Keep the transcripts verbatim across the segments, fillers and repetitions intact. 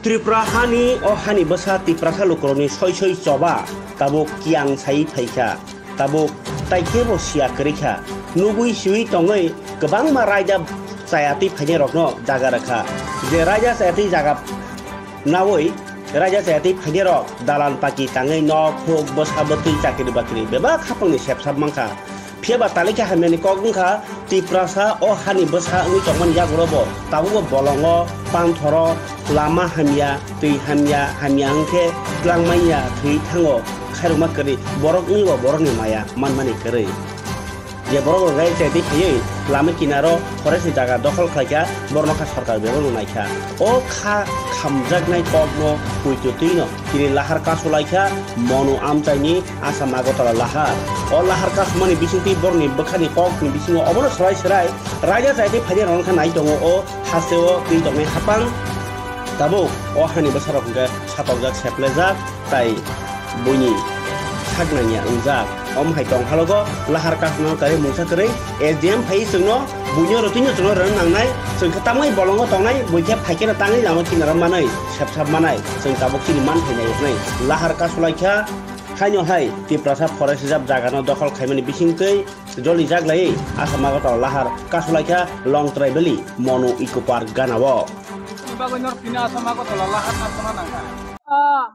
Tripura hani o hani bwsa Tiprasa lukurokni soi soi choba tabuk kiyang sai phaikha, tabuk taikebo siya kwrwikha. Nugwi swiwi tongwi kwbangma raida chayatwi phainairokno jaga rwkha. Je raida chayatwi jaga nawi raida chayatwi phainairok dalan paki tangwi nok huk bwsa bwtwi chakri bakri bebak hapangni sepsap mankha. Phiya ba talikha hamyani kok wngkha, Tiprasa o hani bwsa wngwi tongmani yagulo bo tabukbo bolongo, panthoro, lama hamya, twi hamya, hamya wngkhe twlangmanya thwi thango, khairokma kwrwi borok wngwi bo borokni maya manmani kwrwi. Je borok rok rai chai twi phaiwi lama kinaro forest ni jaga dokhol khlaikha, borokno kha sorkar bebak naikha. O kha khamjaknai kokno poito twino tini lahar kasulaikha, mono amchaini Assam Agartala lahar. O lahar kasumani bisingtwi borokni bwkhani kokni bisingo obono swrai swrai raida chai twi phainairok wngkha nai tongo o hasteo twi tongnai hapang. Tabuk o hani bwsarok hwnkhe satokjak, seplejak tai buini saknangya wngjak. Omo hai tongphalogo lahar kasumano kari mungsa kwrwi S D M phaiwi chwngno buino rwtwino chwngno rwna nangnai. Chwng khe tamwi bolongo tongnai, bui khe phaikhe no tangwi lama kinaro manwi sepsap manai. Chwng tabuk chini man phainai hwnwi lahar kasulaikha. Haino hai Tiprasa Forest Reserve jagano dokhol khaimani bisingtwi jolijak laiwi Assam Agartala lahar kasulaikha Longtrai Valley Monu Eco Park ganao. Ni bagwi norok tini Assam Agartala lahar kasuna nangkha. O,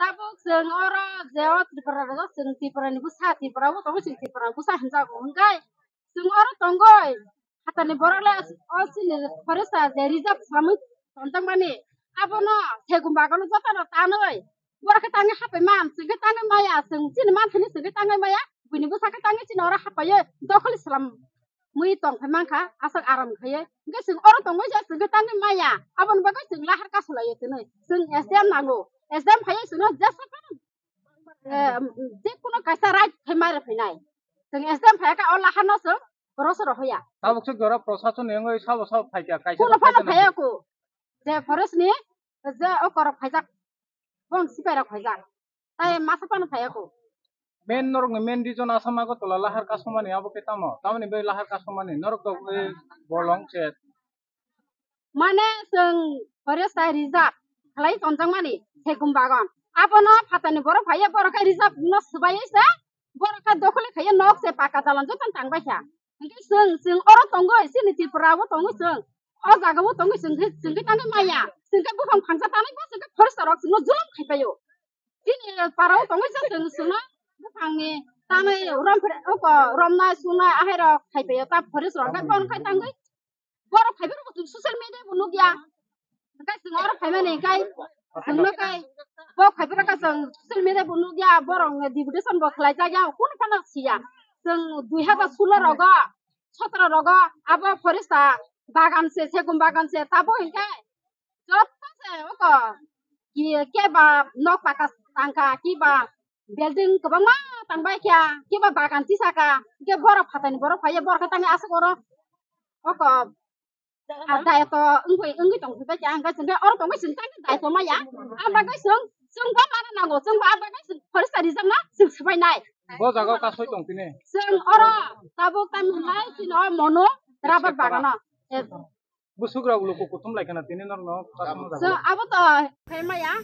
tabuk chwng oro je o Tripura rwjak, chwng Tripura ni bwsa, Tripura o tongo, chwng Tripura ni bwsa hinjago hwnkhe chwng oro tongoi. Hatani borok le o chini forest je reserve samwi tonjakmani, abono segun bagano jotono tanwi borok khe tangwi hapai man, chwng khe tangwi maya, chwng chini manthani chwng khe tangwi maya, buini bwsa khe tangwi chini oro hapaiwi dokholi swlam mui tong phai mankha, aswk aram khaiwi. Hwnkhe chwng oro tongwi se chwng khe tangwi maya, aboni bagwi chwng lahar kasulaio twnwi. Chwng S D M nango, S D M phaiwi chwngno jesa phano, eh, jekunu kaisa right khai mari phainai. Chwng S D M phaiya khe o lahar no chwng roso rohoya. Tabuk se goro prosason ni wngwi sabo sabo phaikha, kaisa kuno phano phaikha na phaiya ko. Je forest ni, je o korok phaijak, bong sipai rok phaijak. Tai masa phano phaiya ko. Main norok ni main reason Assam Agartala lahar kasumani abo khe tamo? Tamoni bai lahar kasumani norok to, eh, bolong se. Mane chwng forest hai reserve khlai tonjakmani segun bagan. Abono phatani borok phaiya, borok khe reserve no swbaiwi se, borok khe dokholi khaiya, nok se paka dalan jotono tangbaikha. Hwnkhe chwng, chwng oro tongwi, chini Tripura o tongwi chwng, o jaga o tongwi chwng khe, chwng khe tangwi maya, chwng khe buphang phangsa tanwi bo chwng khe forest rok chwngno julum khaipaio. Chini para o tongwi chwng, chwng chwngno buphangni tanwi rom phre-, oko romnai sunai ahairok khaipaio, ta forest rok khe kon khai tangwi. Borok phaibai rokbo chwng social media bo nukya. Hwnkhe chwng oro phaimani hwnkhe chwngno khe bo phaibai rokhe chwng social media bo nukya, borok ni deputation bo khlaijak ya, kunu phano siya. Chwng dui hazar solo rogo, sotro rogo abo forest bagan se, segun bagan se, tabuk hwnkhe joto se oko ki-, keba nok paka tangkha, kiba building kwbangma tangbai kha, kiba bagan tisaka, hwnkhe borok phatani borok phaiya, borok khe tangwi aswk oro oko, ah, daito wngwi, wngwi tong phai kha, hwnkhe chwng khe oro tongwi chwng tangwi daito maya, ang bagwi chwng, chwng bo mana nango, chwng bo ang bagwi chwng forest rijak no chwng swbai nai. Bo jaga o kasoi tong tini. Chwng oro tabuk tamo hinlai chini o mono rubber bagano. Eh, Bwswk rok luku kuthum lai kheno tini norokno kasong jago. So, abo to khe maya.